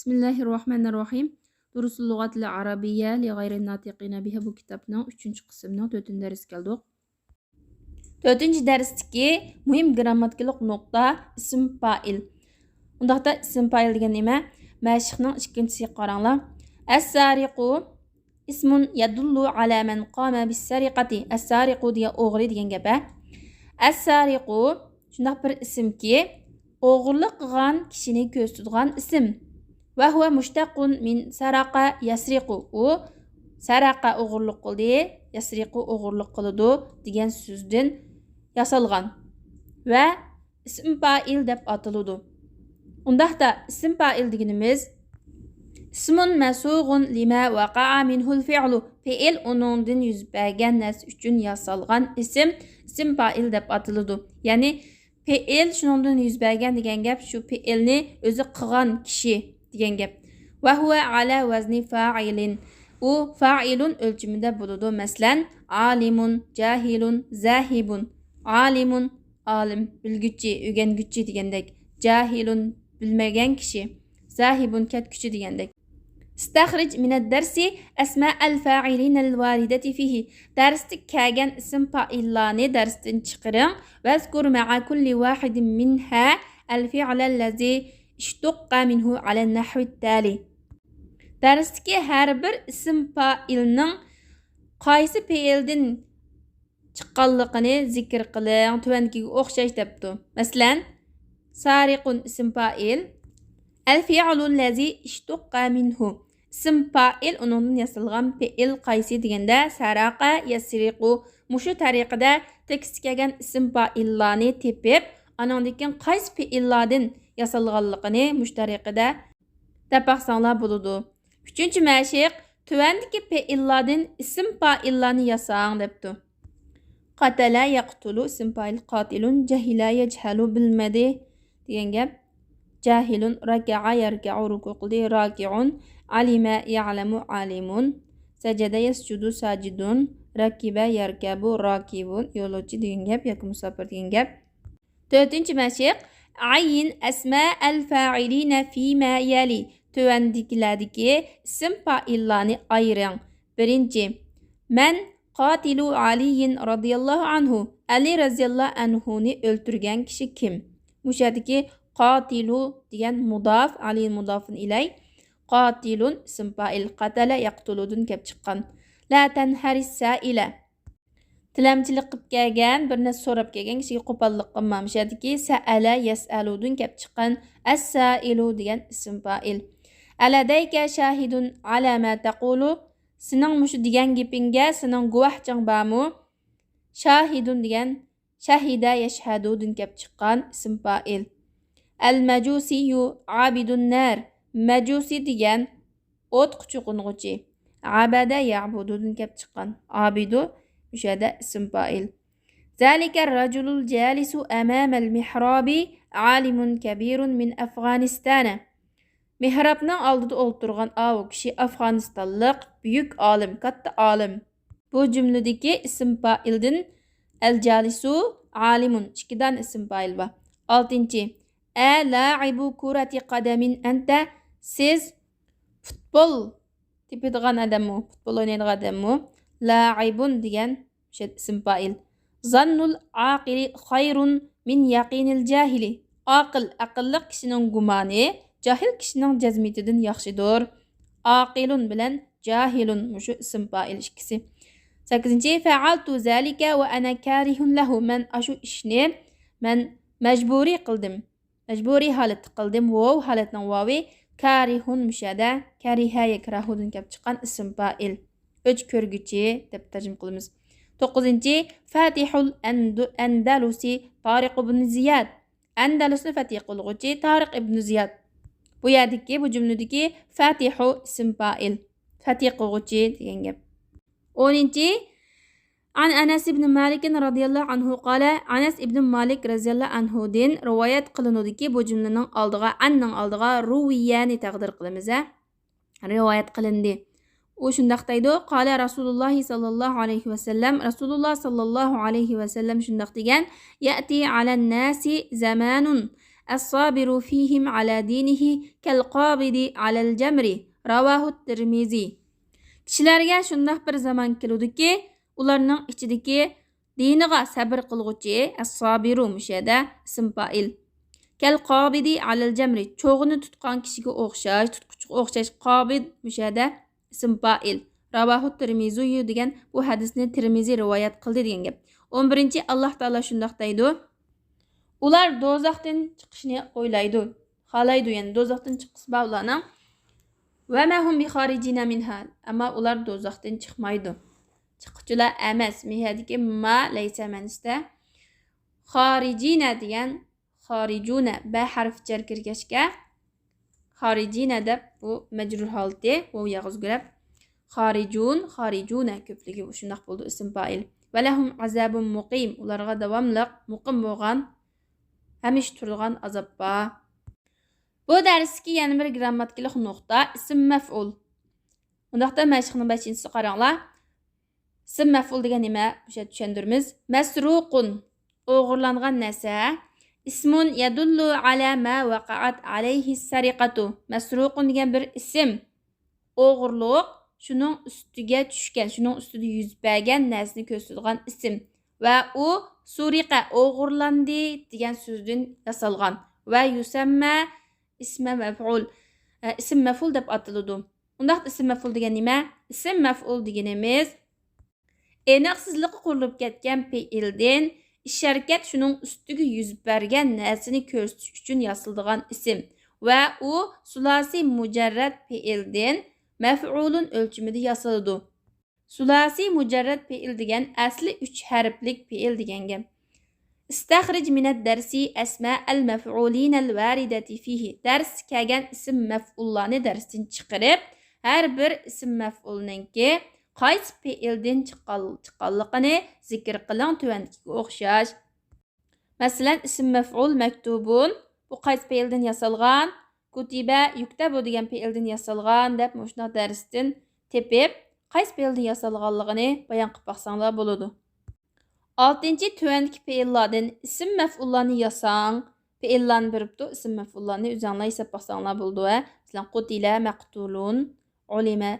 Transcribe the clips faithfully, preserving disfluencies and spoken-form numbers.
بىسمىللاھىررەھمانىررەھىم. دۇرۇسۇل لۇغاتىل ئەرەبىييە لىغەيرىن ناتىقىنە بىھا، بۇ كىتابنىڭ ئۈچىنچى قىسمىنىڭ تۆتىنچى دەرسىگە كەلدۇق. تۆتىنچى دەرستىكى مۇھىم گىرامماتىكىلىق نۇقتا ئىسىم پائىل. ئۇنداقتا ئىسىم پائىل دېگەن نېمە؟ مەشىقنىڭ ئىككىنچىسىگە قاراڭلار. ئەسسارىقۇ اسم يدل على من قام بالسرقة. ئەسسارىقۇ دېگەن ئوغرى دېگەن گەپ، ھە؟ ئەسسارىقۇ شۇنداق بىر ئىسىمكى، ئوغرىلىق قىلغان كىشىنى كۆرسىتىدىغان ئىسىم. وهو مشتق من سرق يسرق. ئۇ سەرەقە ئوغرىلىق قىلدى، يەسرىقۇ ئوغرىلىق قىلىدۇ دېگەن سۆزدىن ياسالغان ۋە ئىسىم پائىل دەپ ئاتىلىدۇ. ئۇنداقتا ئىسىم پائىل دېگىنىمىز اسم مصوغ لما وقع منه الفعل. پېئىل ئۇنىڭدىن يۈز بەرگەن نەرسە ئۈچۈن ياسالغان ئىسىم، ئىسىم پائىل دەپ ئاتىلىدۇ. يەنى پېئىل شۇنىڭدىن يۈز بەرگەن دېگەن گەپ، شۇ پېئىلنى ئۆزى قىلغان كىشى دېگەن گەپ. وهو على وزن فاعل. ئۇ فائىلۇن ئۆلچىمىدە بولىدۇ. مەسىلەن، عالم، جاهل، ذاهب. عالم، ئالىم، بىلگۈچى، ئۆگەنگۈچى دېگەندەك. جاهل، بىلمىگەن كىشى. ذاهب، كەتكۈچى دېگەندەك. استخرج من الدرس أسماء الفاعلين الواردة فيه. دەرستە كەلگەن ئىسىم پائىللارنى دەرستىن چىقىرىڭ. واذكر مع كل واحد منها الفعل الذي اشتق منه على النحو التالي. دەرستىكى ھەر بىر ئىسىم پائىلنىڭ قايسى پېئىلدىن چىققانلىقىنى زىكىر قىلىڭ، تۆۋەندىكىگە ئوخشاش دەپتۇ. مەسىلەن، سارىقۇن ئىسىم پائىل، الفعل الذي اشتق منه. ئىسىم پائىل، ئۇنىڭدىن ياسالغان پېئىل قايسى دېگەندە، سەرەقە، يەسرىقۇ. مۇشۇ تەرىقىدە تېكىستكە كەلگەن ئىسىم پائىللارنى تېپىپ، ئانىڭدىن كېيىن قايسى پېئىللاردىن ياسالغانلىقىنى مۇشۇ تەرىقىدە دەپ باقساڭلار بولىدۇ. ئۈچىنچى مەشىق، تۆۋەندىكى پېئىللاردىن ئىسىم پائىللارنى ياساڭ دەپتۇ. قاتەلە يەقتۇلۇ ئىسىم پائىل قاتىلۇن، جەھىلە يەجھەلۇ بىلمىدى دېگەن گەپ. جاھىلۇن، رەكەئە يەركەئۇ رۇكۇ قىلدى، راكىئۇن، ئەلىمە يەئلەمۇ ئالىمۇن، سەجەدە يەسجۇدۇ ساجىدۇن، رەكىبە يەركەبۇ راكىبۇن، يولۇچى دېگەن گەپ ياكى مۇساپىر دېگەن گەپ. تۆتىنچى مەشىق، عەيين أسماء الفاعلين فيما يلي. تۆۋەندىكىلەردىكى ئىسىم پائىللارنى ئايرىڭ. بىرىنچى، مەن قاتىلۇ ئەلىيين رەزىياللاھۇ ئەنھۇ. ئەلى رەزىياللاھۇ ئەنھۇنى ئۆلتۈرگەن كىشى كىم؟ مۇشۇ يەردىكى قاتىلۇ دېگەن مۇداف، ئەلىيين مۇدافۇن ئىلەي، قاتىلۇن ئىسىم پائىل، قەتەلە يەقتۇلۇدىن كەپ چىققان. لا تەنھەرىس سائىلە. تىلەمچىلىك قىلىپ كەلگەن، بىر نەرسە سوراپ كەلگەن كىشىگە قوپاللىق قىلما. مۇشۇ يەردىكى سەئەلە يەسئەلۇدىن كەپ چىققان ئەسسائىلۇ دېگەن ئىسىم پائىل. ئەلەدەيكە شاھىدۇن ئەلە ما تەقۇلۇ؟ سېنىڭ مۇشۇ دېگەن گېپىڭگە سېنىڭ گۇۋاھچىڭ بارمۇ؟ شاھىدۇن دېگەن شەھىدە يەشھەدۇدىن كەپ چىققان ئىسىم پائىل. ئەلمەجۇسىيۇ ئابىدۇن نار. مەجۇسى دېگەن ئوتقا چوقۇنغۇچى. ئابەدە يەئبۇدۇدىن كەپ چىققان ئابىدۇ مۇشۇ يەردە ئىسىم پائىل. ذلك الرجل الجالس أمام المحراب عالم كبير من أفغانستان. مېھرابنىڭ ئالدىدا ئولتۇرغان ئاۋۇ كىشى ئافغانىستانلىق بۈيۈك ئالىم، كاتتا ئالىم. بۇ جۈملىدىكى ئىسىم پائىلدىن ئەلجالىسۇ ئالىمۇن، ئىككى دانە ئىسىم پائىل بار. ئالتىنچى، ئە لاعىبۇ كۇرەتى قەدەمىن ئەنتە، سىز پۇتبول تېپىدىغان ئادەممۇ، پۇتبول ئوينايدىغان ئادەممۇ؟ لاعىبۇن دېگەن مۇشۇ ئىسىم پائىل. زاننۇل ئاقىلى خەيرۇن مىن يەقىنىل جاھىلى. ئاقىل، ئەقىللىق كىشىنىڭ گۇمانى جاھىل كىشىنىڭ جەزمىيىتىدىن ياخشىدۇر. ئاقىلۇن بىلەن جاھىلۇن مۇشۇ ئىسىم پائىل ئىككىسى. سەككىزىنچى، فەئەلتۇ زەلىكە ۋە ئەنە كارىھۇن لەھۇ. مەن ئاشۇ ئىشنى، مەن مەجبۇرىي قىلدىم. مەجبۇرىي ھالەتتە قىلدىم. ۋاۋ ھالەتنىڭ ۋاۋى كارىھۇن مۇشۇ يەردە كەرىھە يەكراھۇدىن كەپ چىققان ئىسىم پائىل. ئۆچ كۆرگۈچى دەپ تەرجىمە قىلىمىز. توققۇزىنچى، فاتىھۇل ئەندۇ-، ئەندەلۇسى تارىق ئىبن زىياد. ئەندەلۇسنى فەتھى قىلغۇچى تارىق ئىبن زىياد. بۇ يەردىكى، بۇ جۈملىدىكى فاتىھۇ ئىسىم پائىل. فەتھى قىلغۇچى دېگەن گەپ. ئونىنچى، عن أنس بن مالك رضي الله عنه قال، ئەنەس ئىبن مالىك رەزىياللاھۇ ئەنھۇدىن رىۋايەت قىلىنىدۇكى، بۇ جۈملىنىڭ ئالدىغا، ئەننىڭ ئالدىغا رۇۋىيەنى تەقدىر قىلىمىز، ھە؟ رىۋايەت قىلىندى. ئۇ شۇنداق دەيدۇ، قال رسول الله صلى الله عليه وسلم، رەسۇلۇللا ساللاللاھۇ ئەلەيھى ۋەسەللەم شۇنداق دېگەن، يأتي على الناس زمان، الصابر فيهم على دينه كالقابض على الجمر. رواه الترمذي. كىشىلەرگە شۇنداق بىر زامان كېلىدۇكى، ئۇلارنىڭ ئىچىدىكى دىنىغا سەبرى قىلغۇچى، ئەسسابىرۇ مۇشۇ يەردە ئىسىم پائىل. كەل قابىدى ئەلەل جەمرى، چوغىنى تۇتقان كىشىگە ئوخشاش، تۇتقۇچىغا ئوخشاش، قابىد مۇشۇ يەردە ئىسىم پائىل. راۋاھۇ تىرمىزىيۇ دېگەن بۇ ھەدىسنى تىرمىزى رىۋايەت قىلدى دېگەن گەپ. ئون بىرىنچى، ئاللاھ تائالا شۇنداق دەيدۇ. ئۇلار دوزاختىن چىقىشنى ئويلايدۇ، خالايدۇ، يەنى دوزاختىن چىققۇسى بار ئۇلارنىڭ. ۋە مە ھۇم بىخارىجىنە مىنھا، ئەمما ئۇلار دوزاختىن چىقمايدۇ. چىققۇچىلار ئەمەس. مىھەدىكى ما لەيسە مەنىسىدە خارىجىنە دېگەن خارىجۇنە، بە ھەرپى جەر كىرگەچكە، خارىجىنە دەپ بۇ مەجرۇر ھالىتى، ۋاۋ ياغا ئۆزگىرىپ، خارىجۇن، خارىجۇنە كۆپلۈكى شۇنداق بولىدۇ، ئىسىم پائىل. ۋە لەھۇم ئازابۇن مۇقىم، ئۇلارغا داۋاملىق مۇقىم بولغان، ھەمىشە تۇرىدىغان ئازاب بار. بۇ دەرستىكى يەنە بىر گىرامماتىكىلىق نۇقتا، ئىسىم مەفئۇل. ئۇنداقتا مەشىقنىڭ بەشىنچىسىگە قاراڭلار. ئىسىم مەفئۇل دېگەن نېمە؟ مۇشۇ يەردە چۈشەندۈرىمىز. مەسرۇقۇن، ئوغرىلانغان نەرسە. ئىسمۇن يەدۇللۇ ئەلە مە ۋەقەئەت ئەلەيھىس سەرىقەتۇ. مەسرۇقۇن دېگەن بىر ئىسىم. ئوغرىلىق شۇنىڭ ئۈستىگە چۈشكەن، شۇنىڭ ئۈستىدە يۈز بەرگەن نەرسىنى كۆرسىتىدىغان ئىسىم. ۋە ئۇ سۇرىقە، ئوغرىلاندى دېگەن سۆزدىن ياسالغان. ۋە يۇسەممە ئىسمە مەفئۇل، ئە، ئىسىم مەفئۇل دەپ ئاتىلىدۇ. ئۇنداقتا ئىسىم مەفئۇل دېگەن نېمە؟ ئىسىم مەفئۇل دېگىنىمىز ئېنىقسىزلىققا قۇرۇلۇپ كەتكەن پېئىلدىن ئىش-ھەرىكەت شۇنىڭ ئۈستىگە يۈز بەرگەن نەرسىنى كۆرسىتىش ئۈچۈن ياسىلىدىغان ئىسىم ۋە ئۇ سۇلاسىي مۇجەررەد پېئىلدىن مەفئۇلۇن ئۆلچىمىدە ياسىلىدۇ. سۇلاسىي مۇجەررەد پېئىل دېگەن ئەسلى ئۈچ ھەرپلىك پېئىل دېگەن گەپ. ئىستەخرىج مىنەد دەرسى ئەسمە ئەل مەفئۇلىنەل ۋەرىدەتى فىھى. دەرستە كەلگەن ئىسىم مەفئۇللارنى دەرستىن چىقىرىپ، ھەر بىر ئىسىم مەفئۇلنىڭكى قايسى پېئىلدىن چىققان-، چىققانلىقىنى زىكىر قىلىڭ، تۆۋەندىكىگە ئوخشاش. مەسىلەن، ئىسىم مەفئۇل مەكتۇبۇن، بۇ قايسى پېئىلدىن ياسالغان؟ كۇتىبە يۇكتەبۇ دېگەن پېئىلدىن ياسالغان دەپ مۇشۇنداق دەرستىن تېپىپ، قايسى پېئىلدىن ياسالغانلىقىنى بايان قىلىپ باقساڭلار بولىدۇ. ئالتىنچى، تۆۋەندىكى پېئىللاردىن ئىسىم مەفئۇللارنى ياساڭ. پېئىللارنى بېرىپتۇ، ئىسىم مەفئۇللارنى ئۆزۈڭلار ھېساب باقساڭلار بولىدۇ، ھە. مەسىلەن، قۇتىلە مەقتۇلۇن، ئۇلىمە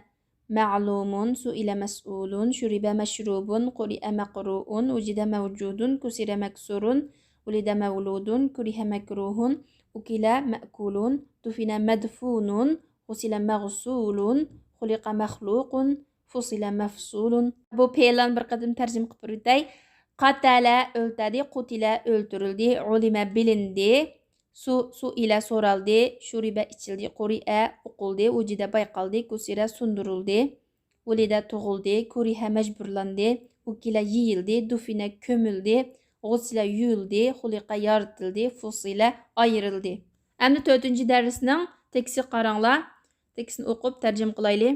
مەلۇمۇن، سۇئىلە مەسئۇلۇن، شۇرىبە مەشرۇبۇن، قۇرىئە مەقرۇئۇن، ۋۇجىدە مەۋجۇدۇن، كۇسىرە مەكسۇرۇن، ۋۇلىدە مەۋلۇدۇن، كۇرىھە مەكرۇھۇن، ئۇكىلە مەئكۇلۇن، دۇفىنە مەدفۇنۇن، غۇسىلە مەغسۇلۇن، خۇلىقە مەخلۇقۇن، فۇسىلە مەفسۇلۇن. بۇ پېئىللارنى بىر قېتىم تەرجىمە قىلىپ بېرىۋېتەي. قەتەلە ئۆلتۈردى، قۇتىلە ئۆلتۈرۈلدى، ئۇلىمە بىلىندى، سۇ-، سۇئىلە سورالدى، شۇرىبە ئىچىلدى، قۇرىئە ئوقۇلدى، ۋۇجىدە بايقالدى، كۇسىرە سۇندۇرۇلدى، ۋۇلىدە تۇغۇلدى، كۇرىھە مەجبۇرلاندى، ئۇكىلە يېيىلدى، دۇفىنە كۆمۈلدى، غۇسىلە يۇيۇلدى، خۇلىقە يارىتىلدى، فۇسىلە ئايرىلدى. ئەمدى تۆتىنچى دەرسنىڭ تېكىستىگە قاراڭلار. تېكىستنى ئوقۇپ تەرجىمە قىلايلى.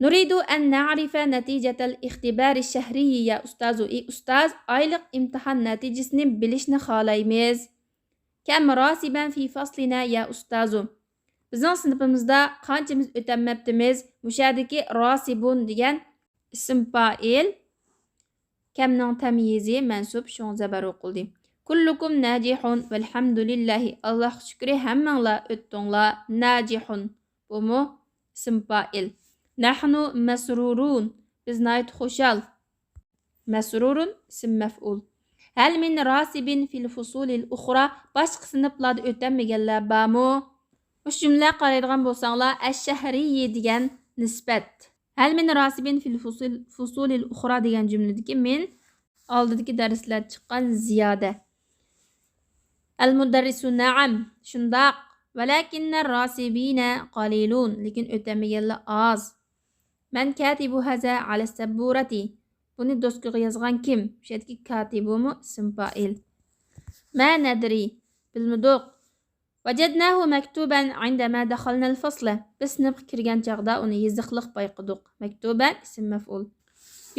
نۇرىدۇ ئەن نەئرىفە نەتىجەتەل ئىختىبارى شەھرىيى يا ئۇستازۇ. ئى ئۇستاز، ئايلىق ئىمتىھان نەتىجىسىنى بىلىشنى خالايمىز. كەم راسىبەن فى فەسلىنە يا ئۇستازۇ. بىزنىڭ سىنىپىمىزدا قانچىمىز ئۆتەلمەپتىمىز؟ مۇشۇ يەردىكى راسىبۇن دېگەن ئىسىم پائىل. كەمنىڭ تەميىزى مەنسۇب، شۇڭا زەبەر ئوقۇلدى. كۇللۇكۇم ناجىھۇن ۋەلھەمدۇلىللاھى. ئاللاھقا شۈكرى، ھەممىڭلار ئۆتتۈڭلار. ناجىھۇن. بۇمۇ ئىسىم پائىل. نەھنۇ مەسرۇرۇن. بىز ناھايىتى خۇشال. مەسرۇرۇن ئىسىم مەفئۇل. ھەل مىن راسىبىن فىل فۇسۇلىل ئۇخرا. باشقا سىنىپلاردا ئۆتەلمىگەنلەر بارمۇ؟ مۇشۇ جۈملىلەرگە قارايدىغان بولساڭلار، ئەششەھرىيى دېگەن نىسبەت. ھەل مىن راسىبىن فىل فۇسۇل-، فۇسۇلىل ئۇخرا دېگەن جۈملىدىكى مىن ئالدىدىكى دەرسلەردە چىققان زىيادە. ئەل مۇدەررىسۇ نەئەم، شۇنداق. ۋەلەكىننە راسىبىنە قالىلۇن، لېكىن ئۆتەلمىگەنلەر ئاز. مەن كاتىبۇ ھازا ئەلە سەببۇرەتى. بۇنى دوسكىغا يازغان كىم؟ مۇشۇ يەردىكى كاتىبۇمۇ ئىسىم پائىل. ما نەدرى، بىلمىدۇق. ۋەجەدناھۇ مەكتۇبەن ئىندەما دەخەلنەل فەسلە. بىز سىنىپقا كىرگەن چاغدا ئۇنى يېزىقلىق بايقىدۇق. مەكتۇبەن ئىسىم مەفئۇل.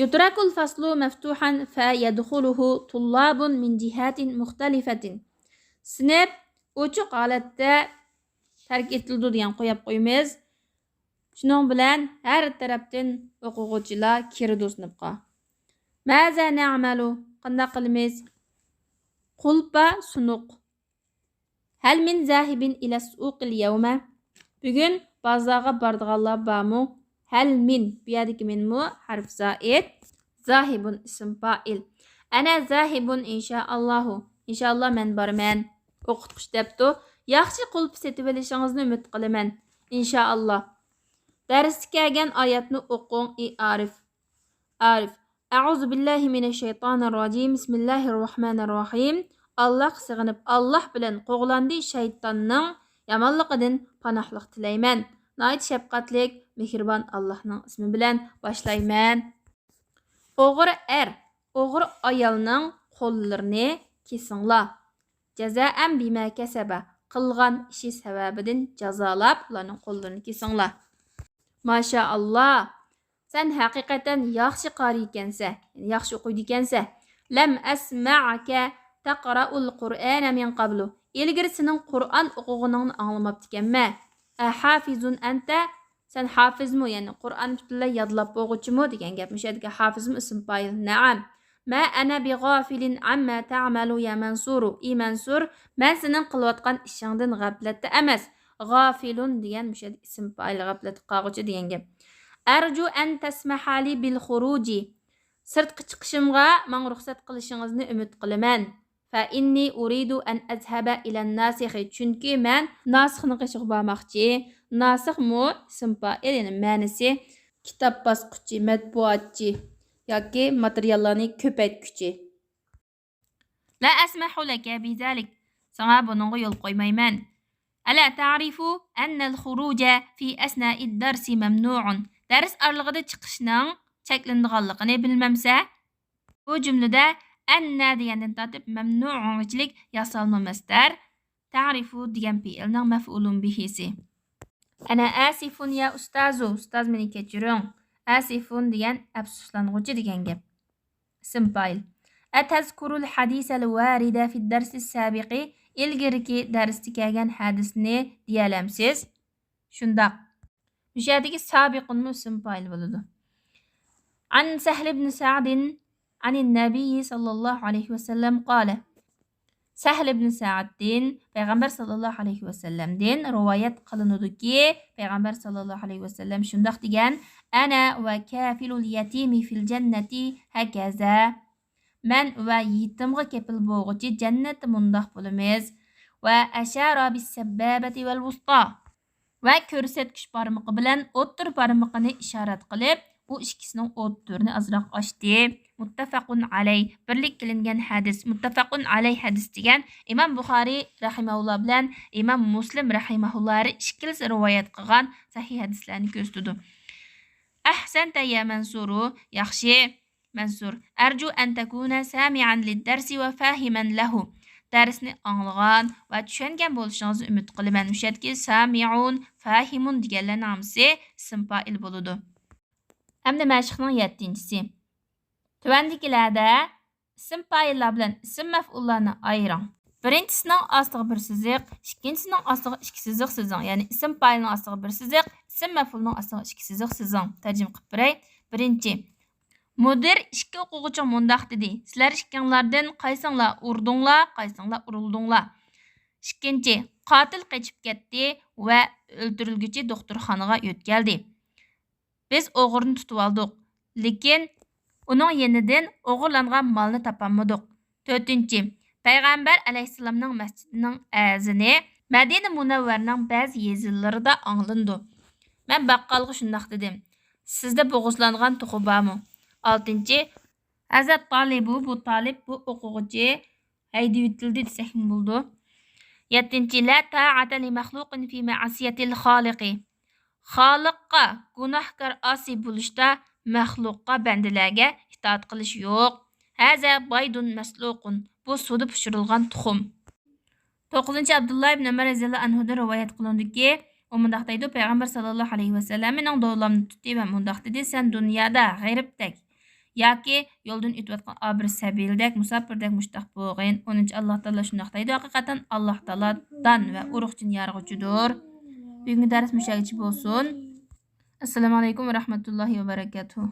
يۇترەكۇل فەسلۇ مەفتۇھەن فە يەدخۇلۇھۇ تۇللابۇن مىن جىھەتىن مۇختەلىفەتىن. سىنىپ ئوچۇق ھالەتتە تەرك ئېتىلىدۇ دېگەن، قويۇپ قويىمىز. شۇنىڭ بىلەن ھەر تەرەپتىن ئوقۇغۇچىلار كىرىدۇ سىنىپقا. مازا نەئمەلۇ، قانداق قىلىمىز؟ قۇلپا سۇنۇق. هل من ذاهب إلى السوق اليوم؟ بۈگۈن بازارغا بارىدىغانلار بارمۇ؟ هل من، بۇ يەردىكى مىنمۇ ھەرپ زائىد، زاھىبۇن ئىسىم پائىل. ئەنە زاھىبۇن ئىنشائاللاھۇ، ئىنشائاللا مەن بارىمەن. ئوقۇتقۇچى دەپتۇ، ياخشى قۇلۇپ سېتىۋېلىشىڭىزنى ئۈمىد قىلىمەن، ئىنشائاللا. دەرستە كەلگەن ئايەتنى ئوقۇڭ، ئى ئارىف. ئارىف. أعوذ بالله من الشيطان الرجيم. بسم الله الرحمن الرحيم. ئاللاھقا سېغىنىپ، ئاللاھ بىلەن قوغلاندى شەيتاننىڭ يامانلىقىدىن پاناھلىق تىلەيمەن. ناھايىتى شەپقەتلىك، مېھرىبان ئاللاھنىڭ ئىسمى بىلەن باشلايمەن. ئوغرى ئەر، ئوغرى ئايالنىڭ قوللىرىنى كېسىڭلار. جازائەن بىما كەسەبە، قىلغان ئىشى سەۋەبىدىن جازالاپ، ئۇلارنىڭ قوللىرىنى كېسىڭلار. ماشائاللا، سەن ھەقىقەتەن ياخشى قارىي ئىكەنسە، ياخشى ئوقۇيدۇ ئىكەنسە. لەم ئەسمەئكە تەقرەئۇل قۇرئانە مىن قەبلۇ. ئىلگىرى سېنىڭ قۇرئان ئوقۇغىنىڭنى ئاڭلىماپتىكەنمەن. ئەھافىزۇن ئەنتە، سەن ھافىزمۇ، يەنى قۇرئاننى پۈتۈنلەي يادلاپ بولغۇچىمۇ دېگەن گەپ. مۇشۇ يەردىكى ھافىزمۇ ئىسىم پائىل. نەئەم. ما ئەنە بىغافىلىن ئەمما تەئمەلۇ يا مەنسۇرۇ. ئى مەنسۇر، مەن سېنىڭ قىلىۋاتقان ئىشىڭدىن غەپلەتتە ئەمەس. غافىلۇن دېگەن مۇشۇ يەردە ئىسىم پائىل، غەپلەتتە قالغۇچى دېگەن گەپ. ئەرجۇ ئەن تەسمەھالى بىل خۇرۇجى. سىرتقا چىقىشىمغا ماڭا رۇخسەت قىلىشىڭىزنى ئۈمىد قىلىمەن. فەئىننى ئۇرىدۇ ئەن ئەزھەبە ئىلەن ناسىخى. چۈنكى مەن ناسىخنىڭ قېشىغا بارماقچى. ناسىخمۇ ئىسىم پائىل، يەنى مەنىسى كىتاب باسقۇچى، مەتبۇئاتچى ياكى ماتېرىياللارنى كۆپەيتكۈچى. لا ئەسمەھۇ لەكە بىزالىك. ساڭا بۇنىڭغا يول قويمايمەن. ئەلا تەرىفۇ ئەننەل خۇرۇجە فى ئەسنائىد دەرسى مەمنۇئۇن. دەرس ئارىلىقىدا چىقىشنىڭ چەكلىنىدىغانلىقىنى بىلمەمسە؟ بۇ جۈملىدە ئەننە دېگەندىن تارتىپ مەمنۇئۇنغىچىلىك ياسالما مەسدەر، تەرىفۇ دېگەن پېئىلنىڭ مەفئۇلۇن بىھىسى. ئەنە ئاسىفۇن يا ئۇستازۇ، ئۇستاز مېنى كەچۈرۈڭ. ئاسىفۇن دېگەن ئەپسۇسلانغۇچى دېگەن گەپ. ئىسىم پائىل. ئەتەزكۇرۇل ھەدىسەل ۋارىدە فىد دەرسىس سابىقى، ئىلگىرىكى دەرستە كەلگەن ھەدىسنى دېيەلەمسىز؟ شۇنداق. مۇشۇ يەردىكى سابىقۇنمۇ ئىسىم پائىل بولىدۇ. عن سهل بن سعد عن النبي صلى الله عليه وسلم قال. سەھل ئىبن سەئدتىن، پەيغەمبەر ساللاللاھۇ ئەلەيھى ۋەسەللەمدىن رىۋايەت قىلىنىدۇكى، پەيغەمبەر ساللاللاھۇ ئەلەيھى ۋەسەللەم شۇنداق دېگەن، أنا وكافل اليتيم في الجنة هكذا. مەن ۋە يېتىمغا كېپىل بولغۇچى جەننەتتە مۇنداق بولىمىز. وأشار بالسبابة والوسطى. ۋە كۆرسەتكۈچ بارمىقى بىلەن ئوتتۇرا بارمىقىنى ئىشارەت قىلىپ، ئۇ ئىككىسىنىڭ ئوتتۇرىنى ئازراق ئاچتى. مۇتتەفەقۇن ئەلەيھ، بىرلىككە كېلىنگەن ھەدىس. مۇتتەفەقۇن ئەلەيھ ھەدىس دېگەن ئىمام بۇخارىي رەھىمەھۇللا بىلەن ئىمام مۇسلىم رەھىمەھۇللا ھەر ئىككىلىسى رىۋايەت قىلغان سەھىھ ھەدىسلەرنى كۆرسىتىدۇ. ئەھسەنتە يا مەنسۇرۇ، ياخشى. مەنسۇر، ئەرجۇ ئەن تەكۇنە سامىئەن لىددەرسى ۋە فاھىمەن لەھۇ. دەرسنى ئاڭلىغان ۋە چۈشەنگەن بولۇشىڭىزنى ئۈمىد قىلىمەن. مۇشۇ يەردىكى سامىئۇن، فاھىمۇن دېگەنلەرنىڭ ھەممىسى ئىسىم پائىل بولىدۇ. ئەمدى مەشىقنىڭ يەتتىنچىسى. تۆۋەندىكىلەردە ئىسىم پائىللار بىلەن ئىسىم مەفئۇللارنى ئايرىڭ. بىرىنچىسىنىڭ ئاستىغا بىر سىزىق، ئىككىنچىسىنىڭ ئاستىغا ئىككى سىزىق سىزىڭ. يەنى ئىسىم پائىلنىڭ ئاستىغا بىر سىزىق، ئىسىم مەفئۇلنىڭ ئاستىغا ئىككى سىزىق سىزىڭ. تەرجىمە قىلىپ بېرەي. بىرىنچى. مۇدىر ئىككى ئوقۇغۇچىغا مۇنداق دېدى، سىلەر ئىككىڭلاردىن قايسىڭلار ئۇردۇڭلار، قايسىڭلار ئۇرۇلدۇڭلار؟ ئىككىنچى، قاتىل قېچىپ كەتتى ۋە ئۆلتۈرۈلگۈچى دوختۇرخانىغا يۆتكەلدى. بىز ئوغرىنى تۇتۇۋالدۇق، لېكىن ئۇنىڭ يېنىدىن ئوغرىلانغان مالنى تاپالمىدۇق. تۆتىنچى، پەيغەمبەر ئەلەيھىسسالامنىڭ مەسچىتىنىڭ ئەزىنى مەدىنە مۇنەۋۋەرىنىڭ بەزى يېزىلىرىدا ئاڭلىنىدۇ. مەن باققالغا شۇنداق دېدىم، سىزدە بوغۇزلانغان توخۇ بارمۇ؟ ئالتىنچى، ھەزە تالىبۇ، بۇ تالىب، بۇ ئوقۇغۇچى ھەيدىۋېتىلدى دېسەكمۇ بولىدۇ. يەتتىنچى، لا تائەتە لىمەخلۇقىن فى مەئسىيەتىل خالىقى. خالىققا، گۇناھكار، ئاسىي بولۇشتا مەخلۇققا، بەندىلەرگە ئىتائەت قىلىش يوق. ھەزە بايدۇن مەسلۇقۇن، بۇ سۇدا پىشۇرۇلغان تۇخۇم. توققۇزىنچى، ئابدۇللا ئىبن ئۆمەر رەزىياللاھۇ ئەنھۇدىن رىۋايەت قىلىنىدۇكى، ئۇ مۇنداق دەيدۇ، پەيغەمبەر ساللاللاھۇ ئەلەيھى ۋەسەللەم مېنىڭ دولامنى تۇتتى ۋە مۇنداق دېدى، سەن دۇنيادا غېرىبتەك ياكى يولدىن ئۆتۈۋاتقان ئابىر سەبىيلىدەك، مۇساپىردەك مۇشتاق بولغىن. ئونىنچى، ئاللاھ تائالا شۇنداق دەيدۇ، ھەقىقەتەن ئاللاھ تائالا دان ۋە ئۇرۇق ئۈچۈن يارىغۇچىدۇر. بۈگۈنكى دەرس مۇشۇ يەرگىچە بولسۇن. ئەسسالامۇ ئەلەيكۇم ۋە رەھمەتۇللاھى ۋە بەرەكاتۇھۇ.